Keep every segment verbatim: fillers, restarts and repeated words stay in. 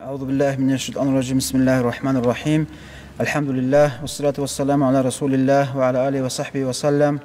أعوذ بالله من الشيطان الرجيم. بسم الله الرحمن الرحيم. الحمد لله، والصلاة والسلام على رسول الله وعلى آله وصحبه وسلم.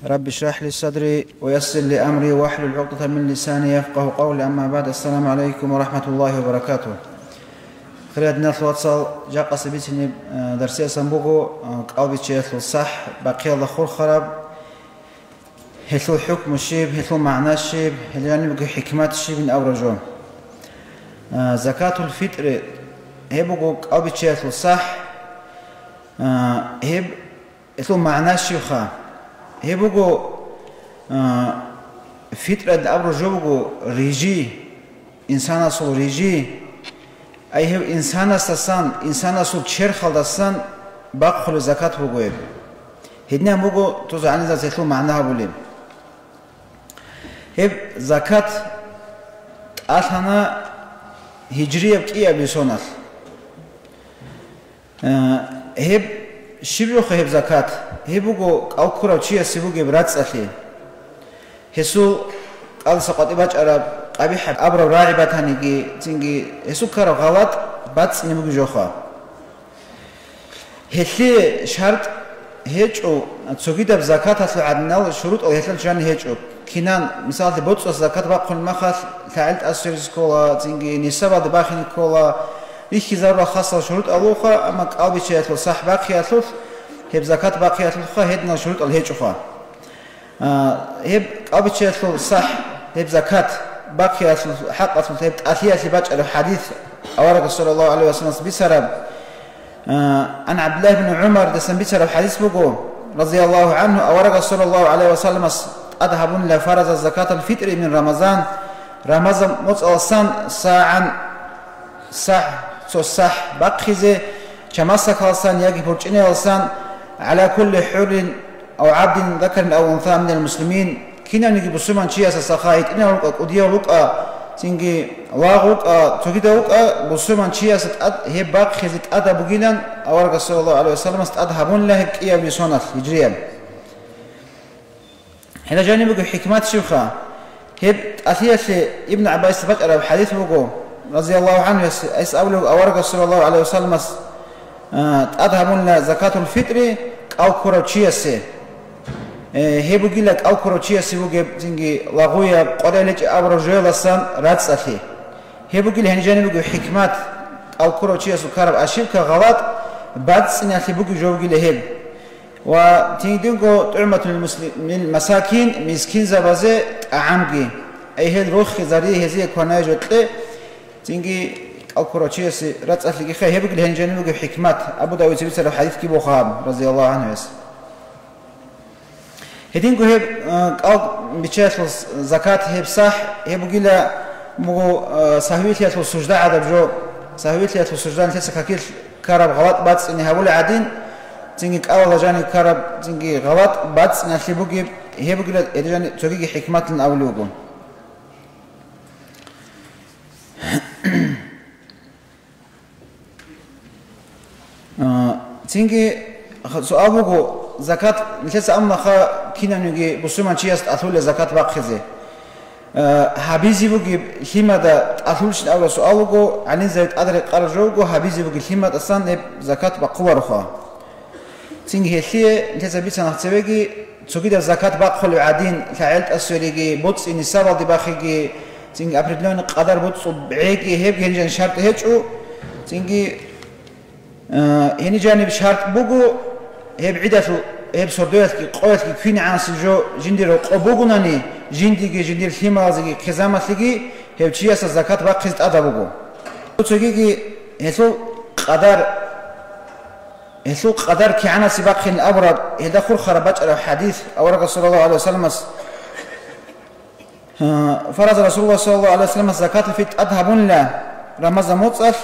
رب اشرح لي صدري ويسر لي أمري واحلل عقدة من لساني يفقه قولي. أما بعد. السلام عليكم ورحمة الله وبركاته. Хириял диналъул вацал, жакъасеб бицинеб, э, дарсиялдасан буго, э, кӀалбиччаялъул сахӀ бахъиялда хурхараб, гьелъул хӀукму щиб, гьелъул магӀна щиб, гьел жаниб буго хӀикмат щибин абураб жо. А, закатул фитӀри, гьеб буго кӀалбиччаялъул сахӀ, а, гьеб, гьелъул магӀна щибха? Гьеб буго, а, фитӀрайилан абураб жо буго рижи, инсанасул рижи, ай гьев инсанасдасан, инсанасул черхалдасан бахъулеб закат буго гьеб. Гьединан буго цо загӀипзабаз гьелъул магӀна гьабулеб. Гьеб закат тӀалъана гьижрияб кӀиабилеб соналъ. Э, гьеб щиб жоха гьеб закат? Гьеб буго кӀал ккурав чиясе бугеб рацӀцӀалъи. Гьесул кӀалдиса къватӀибе бачӀараб, къабихӀ абураб рагӀи батаниги, цинги гьесул ккараб гъалатӀ бацӀцӀине бугеб жоха. Гьелъие шартӀ гьечӀо, цогидаб закаталъул гӀадинал шурутӀал гьелъул жаниб гьечӀо. Кинан, мисалалъе, боцӀалъ закат бахъулеб мехалъ, лъагӀел тӀасизе ккола, цинги нисабалде бахине ккола, рихьизаруларо хасал шурутӀал руго, амма кӀалбиччаялъул сахӀ бахъиялъулъ, гьеб закат бахъиялъулха гьединал шурутӀал гьечӀоха. А, гьеб кӀалбиччаялъул сахӀ, гьеб закат бахъиялъул хӀакъалъулъ гьеб тӀалъиялъе бачӀараб хӀадис аварагас саллаллагьу гӀалайгьи вассаламас бицараб, а, гӀан ГӀабдуллагь ибн ГӀумардасан бицараб хӀадис буго, разияллагьу гӀангьу, аварагас саллаллагьу гӀалайгьи вассаламас тӀад гьабунила фараза закатал фитӀри мин Рамазан, Рамазан моцӀалдасан сагӀан сахӀ, цо сахӀ бахъизе, чамасдакалдасан яги борчӀиналдасан, гӀала кулли хӀуррин ав гӀабдин закарин ав унса минал муслимин, кинавниги бусурманчиясда саха, гьитӀинав вукӀа, кӀудияв вукӀа, цинги лагъ вукӀа, цогидав вукӀа, бусурманчиясда тӀад гьеб бахъизе тӀадаб бугилан аварагас саллаллагьу гӀалайгьи вассаламас тӀад гьабунила гьеб кӀиабилеб соналъ, гьижрияб. Гьелда жаниб буго хӀикмат щибха? Гьеб тӀалъиялъе Ибн ГӀаббасица бачӀараб хӀадис буго, разияллагьу гӀангьу, гьес абулеб аварагас саллаллагьу гӀалайгьи вассаламас, а, тӀад гьабунила закатул фитӀри кӀал ккурав чиясе. Э, гьеб бугила кӀал ккурав чиясе бугеб цинги лагъуяб, къваригӀел гьечӀеб абураб жоялдасан рацӀцӀалъи. Гьеб бугила гьениб жаниб буго хӀикмат, кӀал ккурав чиясул ккараб ошибка, гъалатӀ бацӀцӀиналъе бугеб жо бугила гьеб. Ва цинги буго тӀугӀматул мусли-, мил масакин, мискинзабазе тӀагӀамги. Ай гьел рохизари гьезие кванай жо кье, цинги кӀал ккурав чиясе рацӀцӀалъиги хай, гьеб бугила гьениб жаниб бугеб хӀикмат, Абу Давудица бицараб хӀадисги буго гьаб, разияллагьу гӀангьу гьес. Гьединго гьеб, э, кӀал биччаялъул закат, гьеб сахӀ, гьеб бугила буго, э, сагьвилъиялъул сужда гӀадаб жо, сагьвилъиялъул сужда нилъеца какилъ ккараб гъалатӀ бацӀцӀине гьабулеб гӀадин, цинги кӀалалда жаниб ккараб, цинги гъалатӀ бацӀцӀиналъе бугеб, гьеб бугила гьединаб цогиги хӀикматилан абулеб буго. А, цинги суал буго, закат нилъеца аммаха кинавниги бусурманчияс тӀалъула закат бахъизе. А, гьабизе бугеб лъимада тӀалъулищин абураб суал буго, гӀалимзаби тӀаде рекъараб жо буго, гьабизе бугеб лъимадасан гьеб закат бахъулароха. Цинги гьелъие нилъеца бицана цебеги, цогидаб закат бахъулеб гӀадин, лъагӀел тӀасизе кколиги, боцӀи нисабалде бахиги, цинги определённый къадар боцӀцӀул гӀеги, гьебги гьениб жаниб шартӀ гьечӀо. Цинги, э, гьениб жаниб шартӀ буго, гьеб гӀидалъул, гьеб сордоялъги къоялъги квинегӀанасеб жо жиндир рокъоб бугони, жиндиги жиндир лъималазеги хъизамалъеги гьев чиясда закат бахъизе тӀадаб буго. Цогиги гьелъул къадар Гьелъул къадар кигӀанасеб бахъин абураб, гьелда хурхараб бачӀараб хӀадис, аварагас саллаллагьу гӀалайгьи вассаламас, а, фараза Расулуллагь саллаллагьу гӀалайгьи вассаламас закатул фитӀ тӀад гьабунила Рамазан моцӀалъ,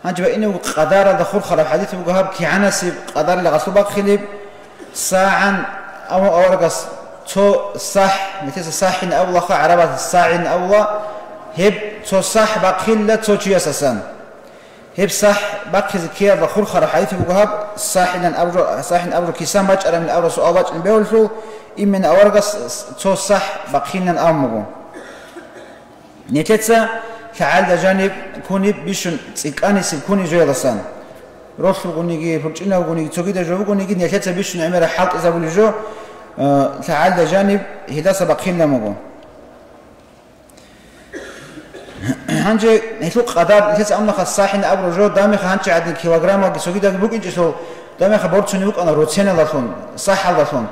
гьанже ва инев къадаралда хурхараб хӀадис буго гьаб, кигӀанасеб къадаралда гъалъу бахъилеб, сагӀан, ав-, аварагас цо сахӀ, метеса сахӀин абулаха, гӀарабаз сагӀин абула, гьеб цо сахӀ бахъилла цо чиясасан. Гьеб сахӀ бахъизе ккеялда хурхараб хӀадис буго гьаб, сахӀилан абураб, сахӀин абураб кисан бачӀарабин абураб суал бачӀин бегьулъул, именно аварагас цо сахӀ бахъинилан абун буго. Нилъеца лъагӀалда жаниб куниб бищун цӀикӀкӀанисеб кунеб жоялдасан. Ролъ ругониги, пурчӀинав вугониги, цогидаб жо бугониги, нилъеца бищун гӀемераб хӀалтӀизабулеб жо, э, лъагӀалда жаниб гьелдаса бахъинилан буго. Гьанже гьелъул къадар, нилъеца амнахъа сахӀин абураб жо, дагьаб мехалъ гьанчи гӀадин килограммалги цогидаги букӀинчӀелъул, дагьаб мехалъ борцунеб букӀана роценалдалъун, сахӀалдалъун.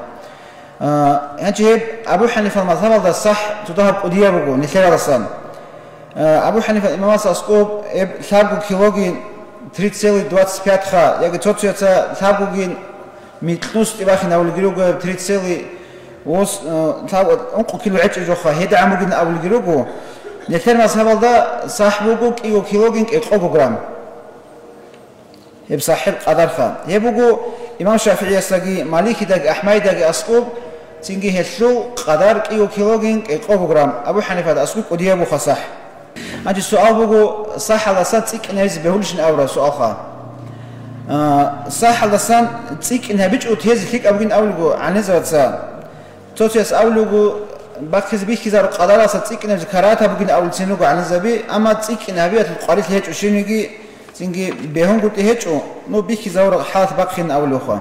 А, гьанчи гьеб Абу ХӀанифал мазгьабалда сахӀ цо дагьаб кӀудияб буго нилъералдасан. А, Абу ХӀанифал имамас аскӀоб гьеб лъабго килоги три целых двадцать пять ха, яги цо-цояца лъабгоги микьнус тӀибахинавулги руго, гьеб три целый ос, э, лъаб-, ункъо кило гӀечӀеб жоха, гьедагӀан бугин абулги руго. Нилъер мазгьабалда сахӀ буго кӀиго килогин кӀикъого грамм. Гьеб сахӀил къадарха. Гьеб буго имам ШафигӀиясдаги, Маликидаги, АхӀмадидаги аскӀоб, цинги гьелъул къадар кӀиго килогин кӀикъого грамм, Абу ХӀанифада аскӀоб кӀудияб буха сахӀ. Гьанже суал буго, сахӀалдасан цӀикӀкӀин гьабизе бегьулищин абураб суалха. А, сахӀалдасан цӀикӀкӀин гьабичӀого тезе лъикӀаб бугин абулего гӀалимзабаца. Цо-цояс абулего, бахъизе бихьизару къадаралдаса цӀикӀкӀин гьабизе карагьатаб бугин абулцин руго гӀалимзаби, амма цӀикӀкӀин гьабиялъул къварилъи гьечӀо щибниги, цинги бегьунгутӀи гьечӀо, ну, бихьизарураб хӀалалъ бахъин абулевха.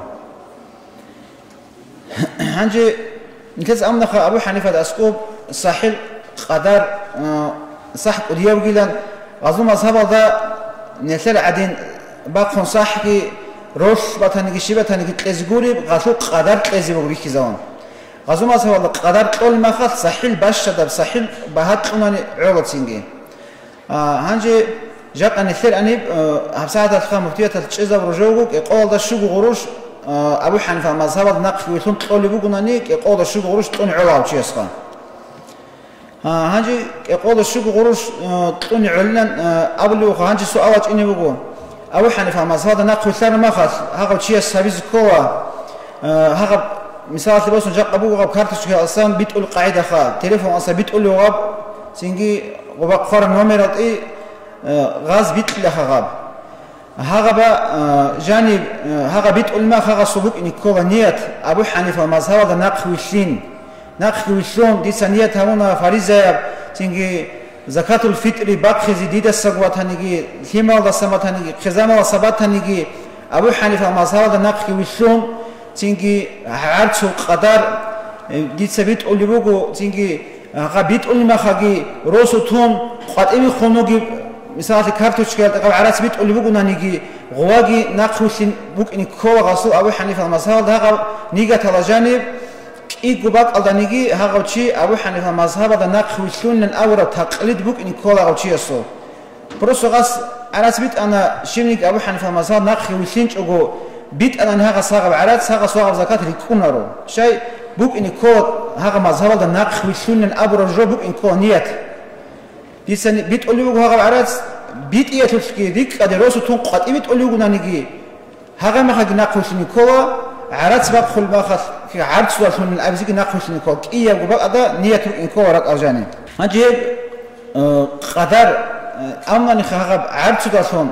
Гьанже нилъеца амнахъа Абу ХӀанифада аскӀоб сахӀил къадар, а, сахӀ кӀудияб бугилан, гъазул мазгьабалда нилъер гӀадин бахъун сахӀги, ролъ батаниги щиб батаниги кьезе гуреб, гъалъул къадар кьезе буго бихьизавун. Гъазул мазгьабалда къадар кьолеб мехалъ сахӀил бащадаб, сахӀил багьа кьунани гӀола цинги. А, гьанже жакъа нилъер аниб, а, гьабсагӀаталъха муфтияталъ чӀезабураб жо буго, кӀикъоялда щуго гъурущ, а, Абу ХӀанифал мазгьабалда нахъги вилълъун кьолеб бугонани, кӀикъоялда щуго гъурущ кьун гӀола гьав чиясха. А, гьанже кӀикъоялда щуго гъурущ, а, кьун гӀолилан, а, абулев вуха, гьанже суал вачӀине буго. Абу ХӀанифал мазгьабалда нахъ вилълъараб мехалъ, гьагъав чияс гьабизе ккола, а, гьагъаб, мисалалъе босун, жакъа буго гьаб карточкаялдасан битӀулеб къагӀидаха, телефоналдаса битӀулев гьаб, цинги гъоба хъвараб номералде, э, гъаз бикьилаха гьаб. Гьагъаба, э, жаниб, э, гьагъа битӀулеб мехалъ гьагъасул букӀине ккола ният, Абу ХӀанифал мазгьабалда нахъ вилълъин. Нахъги вилълъун, дица ният гьабуна фаризаяб, цинги закатул-фитӀри бахъизе дидасаго батаниги, лъималдаса батаниги, хъизамалдаса батаниги, Абу ХӀанифал мазгьабалда нахъги вилълъун, цинги гӀарцул къадар, э, дица битӀулеб буго, цинги гьагъа битӀулеб мехалъги росу тун, къватӀибе хун вугеб, мисалалъе, карточкаялда гьаб гӀарац битӀулеб бугонаниги, гъоваги нахъ вилълъин букӀине ккола гъасул Абу ХӀанифал мазгьабалда гьагъаб нигаталда жаниб, кӀиго бакӀалданиги гьагъав чи Абу ХӀанифал мазгьабалда нахъ вилълъунилан абураб такълид букӀине ккола гьав чиясул. Просто гъас гӀарац битӀана, щибниги Абу ХӀанифал мазгьаб нахъе вилълъинчӀого битӀанани гьагъас гьагъаб гӀарац, гьагъас гьагъаб закат рикӀкӀунаро. Щай букӀине ккола гьагъаб мазгьабалда нахъ вилълъунилан абураб жо букӀине ккола ният. Дица ни-, битӀулев вуго гьагъаб гӀарац, битӀиялъулъги рикӀкӀаде росу тун къватӀибе битӀулев вугонаниги, гьагъа мехалъги нахъ вилълъине ккола, гӀарац бахъулеб мехалъ, гӀарцудалъунин абизеги нахъ вилълъине ккола, кӀиябго бакӀалда ният рукӀине ккола ракӀалда жаниб. Гьанже гьеб, э, къадар, э, амманиха гьагъаб гӀарцудалъун,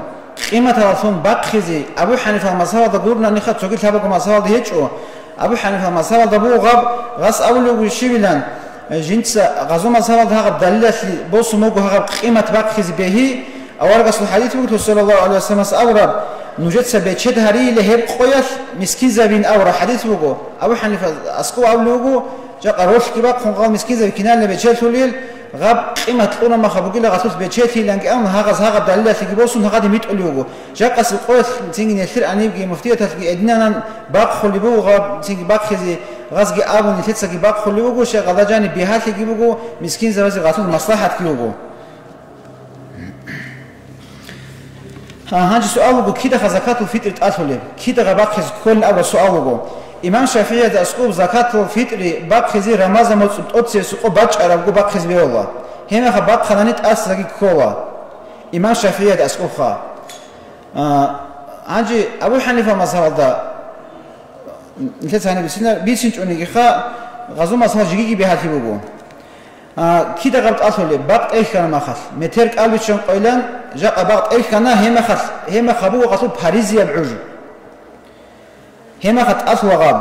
къиматалдалъун бахъизе Абу ХӀанифал мазгьабалда гуронаниха, цоги лъабабго мазгьабалда гьечӀо. Абу ХӀанифал мазгьабалда буго гьаб, гъас абулев вуго щибилан, э, жинца гъазул мазгьабалда гьагъаб далилалъе босун буго гьагъаб къимат бахъизе бегьи, Аварагасул хӀадис буго, саллаллагьу гӀалайгьи вассаламас абураб, нужеца бечед гьарийила гьеб къоялъ мискинзабин абураб хӀадис буго. Абу ХӀанифа аскӀов абулев вуго, жакъа ролъги бахъун гъал мискинзаби кинална бечелъулел, гъаб къимат кьуна маха бугила гъасулъ бечелъиланги абун, гьагъаз гьагъаб далилалъеги босун гьагъадин битӀулев вуго. Жакъасеб къоялъ цинги нилъер анибги муфтияталъги эдинанан бахъулеб буго гъаб, цинги бахъизе гъазги абун нилъецаги бахъулеб буго, щай гъалда жаниб бигьалъиги буго, мискинзабазе гъасул маслахӀатги буго. Гьа, гьанже суал буго, кидаха закатул фитӀр тӀалъулеб? Кидагъа бахъизе кколин абураб суал буго. Имам ШафигӀияда аскӀоб закатул фитӀри бахъизе Рамазан моцӀ тӀоцебесеб къо бачӀарабго бахъизе бегьула. Гьебмехалъ бахъанани тӀасаги ккола. Имам ШафигӀияда аскӀобха. А, гьанже Абу ХӀанифа мазгьабалда, нилъеца гьаниб бицина-, бицинчӀонигиха, гъазул мазгьаб жигиги бигьалъи буго. А, кида гъаб тӀалъулеб, бакъ тӀерхьана махалъ, метер кӀалбиччан къойилан, жакъа бакъ тӀерхьана, гьебмехалъ, гьебмехалъ буго гъасул паризияб гӀуж. Гьебмехалъ тӀалъула гъаб.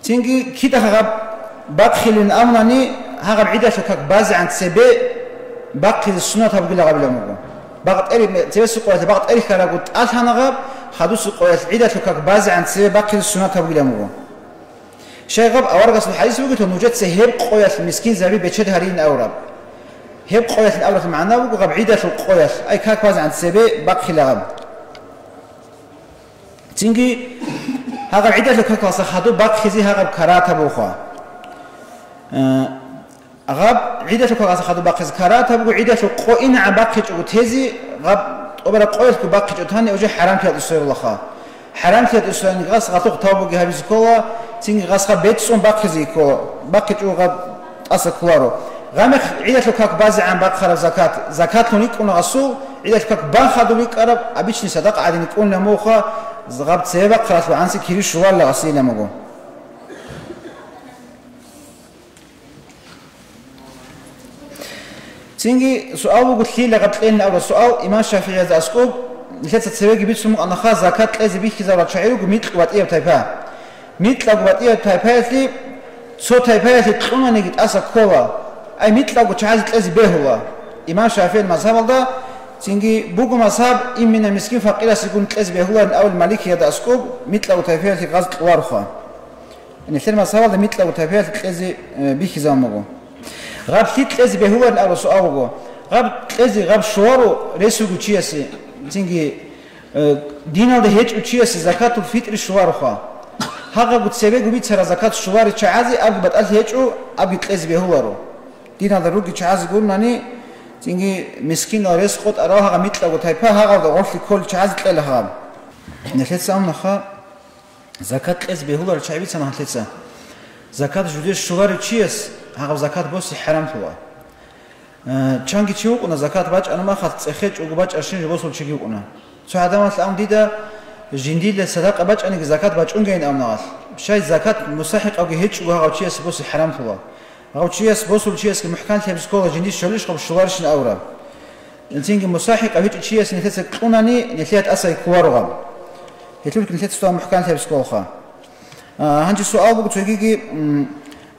Цинги кидаха гъаб бахъилин абунани, Гьагъаб гӀидалъул как базегӀан цебе бахъизе суннатаб бугилан гьабилан буго. Бакъ тӀери-, цебесеб къоялъ бакъ тӀерхьарабго тӀалъана гьаб, хадусеб къоялъ гӀидалъул как базегӀан цебе бахъизе суннатаб бугилан буго. Щай гьаб аварагасул хӀадис бугелъул нужеца гьеб къоялъ мискинзаби бечед гьарин авураб. Гьеб къоялъ авралъул магӀна буго гьаб гӀидалъул къоялъ, ай как базегӀан цебе бахъила гьаб. Цинги гьагъаб гӀидалъул какалъа хадуб бахъизе гьагъаб карагьатаб бугоха. Э, гьаб гӀидалъул какалъа хадуб бахъизе карагьатаб буго, гӀидалъул къо инегӀан бахъичӀого тезе, гьаб тӀубараб къоялъго бахъичӀо тани уже хӀарамлъиялде сверулаха. ХӀарамлъиялде сверани гьас гьалъухъ тавбуги гьабизе ккола, цинги гьасха бецӀцӀун бахъизе ккола, бахъичӀого гьаб тӀаса кколаро. Гьамихъ гӀидалъул как базегӀан бахъараб закат, закатлъун рикӀкӀуна гьасул, гӀидалъул как бан хадуб рикӀкӀараб, обычный садакъа гӀадин рикӀкӀунилан муха, гьаб цебе бахъаралъул гӀанси кири щуларила гьасилан буго. Цинги суал буго, лъила гьаб кьелин абураб суал, имам ШафигӀиязда аскӀоб, нилъеца цевеги бицун букӀанаха, закат кьезе бихьизарурал чагӀи руго микьго батӀияб тайпа. Микьго батӀияб тайпаялъе, цо тайпаялъе кьунаниги тӀаса ккола, ай микьго чагӀазе кьезе бегьула. Имам ШафигӀил мазгьабалда цинги буго мазгьаб, имина мискин-факъирасегун кьезе бегьуларин абулеб Маликиялда аскӀоб, микьго тайпаялъе гьаз кьолароха. Нилъер мазгьабалда микьго тайпаялъе кьезе, э, бихьизабун буго. Гьаб лъикӀ кьезе бегьуларин абураб суал буго. Гьаб кьезе гьаб щоларо рес вугев чиясе, цинги, э, диналда гьечӀев чиясе закатул фитӀри щолароха. Гьагъабго цебего бицараб закат щоларел чагӀазе абги батӀалъи гьечӀо, абги кьезе бегьуларо. Диналда ругел чагӀазе гурони, цинги мискинал рес къотӀарал гьагъаб микьго тайпа гьагъалда гъорлъ кколел чагӀазе кьела гьаб. Нилъеца амнаха, закат кьезе бегьуларел чагӀи бицана гьанлъица. Закат жудер щоларев чияс гьагъаб закат босе хӀарамлъула. Э, чанги чи вукӀуна, закат бачӀана махалъ цӀехечӀого бачӀарщин жо босул чиги вукӀуна. Цо гӀадамалъ абун дида, жиндиле садакъа бачӀаниги закат бачӀунгейин абуна гьалъ. Щай закат мусахӀикъавги гьечӀого гьагъав чиясе босе хӀарамлъула. Гьав чияс босул чиясги мухӀканлъи гьабизе ккола жиндир щолищ гьаб щоларищин абураб. Цинги мусахӀикъав гьечӀев чиясе нилъеца кьунани, нилъее тӀасай кколаро гьаб. Гьелъулги нилъеца цо мухӀканлъи гьабизе кколаха. А, гьанже суал буго цогиги, м,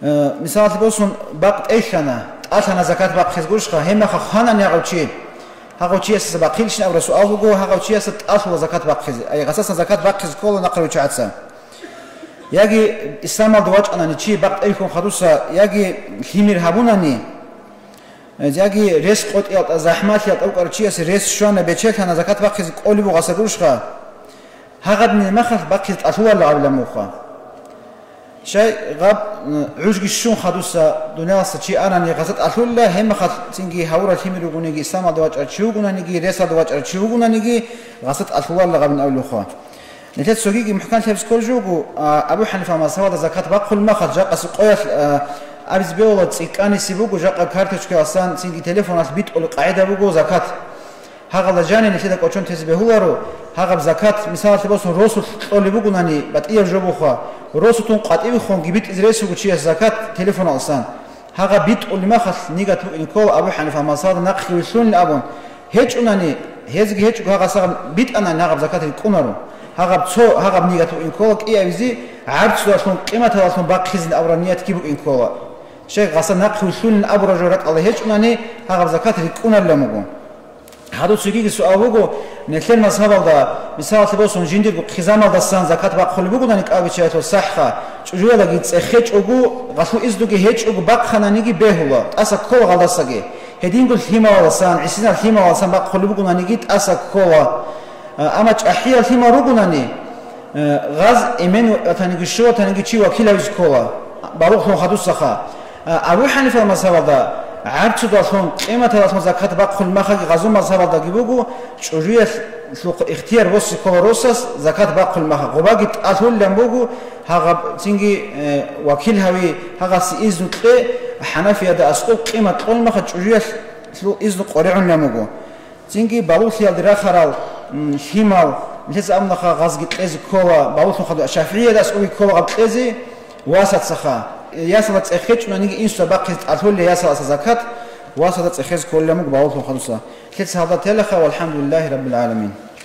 э, мисалалъе босун, бакъ тӀерхьана, тӀалъана закат бахъизе гурищха, гьебмаха хванани гьагъав чи. Гьагъав чиясаса бахъилищин абураб суал буго, гьагъав чиясда тӀалъула закат бахъизе. Ай, гьасасан закат бахъизе ккола нахъа ручагӀаца. Яги исламалда вачӀанани чи бакъ тӀерхьун хадуса, яги лъимер гьабунани, яги рес къотӀиялда, захӀмалъиялда вукӀарав чиясе рес щвана, бечелъана, закат бахъизе кӀолеб буго гьаса гурищха, гьагъадинаб махалъ бахъизе тӀалъуларила гьабилан муха. Щай гьаб, м, гӀужги щун хадуса, дуниялалъа чи анани гьаса тӀалъулила, гьебмахалъ цинги гьавурал лъимер ругониги, исламалда вачӀарав чи вугонаниги, ресалда вачӀарав чи вугонаниги, гьаса тӀалъуларила гьабин абулухъа. Нилъер цогиги мухӀканлъи гьабизе кколеб жо буго, а, Абу ХӀанифа мазгьабалда закат бахъулеб махалъ, жакъасеб къоялъ, а, абизе бегьула цӀикӀкӀаниси буго, жакъа карточкаялъан цинги телефоналъ битӀулеб къагӀида буго закат. Гьагъалда жаниб нилъеда кӀочон тезе бегьуларо, гьагъаб закат, мисалалъе босун, росулъ кьолеб бугонани, батӀияб жо буха, росулъун къватӀибехунги битӀизе рес буго чияс закат телефоналъан. Гьагъаб битӀулеб махалъ нигат букӀин ккола Абу ХӀанифа мазгьабалда нахъги вилълъунин абун, гьечӀунани, гьезги гьечӀого гьагъасагъан битӀанани гьагъаб закат рикӀкӀунаро. Гьагъаб цо, гьагъаб нигат букӀин ккола кӀиабизе, гӀарцудалъун, къиматалъун бахъизин абураб ниятги букӀин ккола. Щай гьасда нахъ вилълъунин абураб жо ракӀалда гьечӀунани, гьагъаб закат рикӀкӀунарилан буго. Гьадур цогиги суал буго, нилъер мазгьабалда, мисалалъе босун, жиндирго хъизамалдасан закат бахъулеб бугонани кӀал биччаялъул сахӀха, чӀужуялдаги цӀехечӀого, гьалъул изнуги гьечӀого бахъананиги бегьула, тӀаса ккола гьалдасаги. Гьединго лъималалдасан, гӀисинал лъималалдасан бахъулеб бугонаниги тӀаса ккола. А, амма чӀахӀиял лъимал ругонани, Э, гьаз эмен ватаниги щив ватаниги чи вакил гьавизе ккола, балугълъун хадусаха. Э, Абу ХӀанифал мазгьабалда гӀарцудалъун, къиматалъун закат бахъулеб махаги гьазул мазгьабалдаги буго, чӀужуялъухъ ихтияр босе ккола росас закат бахъулеб маха. Гъобаги тӀалъулилан буго, гьагъаб цинги, э, вакил гьави, гьагъасе изну кье, ХӀанафиялда аскӀоб къимат кьолеб маха чӀужуялъул изну къваригӀунилан буго. Цинги балугълъиялде рахарал, м, лъимал, нилъеца абунаха гьазги кьезе ккола, балугълъун хадур, ШафигӀиялда аскӀобги ккола гьаб кьезе васацаха. Ясалда цӀехечӀунаниги инсуда бахъизе тӀалъулила ясаласа закат, васалда цӀехезе кколилан буго балугълъун хадуса. Нилъеца гьалда телаха, валхӀамдулиллагьи раббил гӀаламин.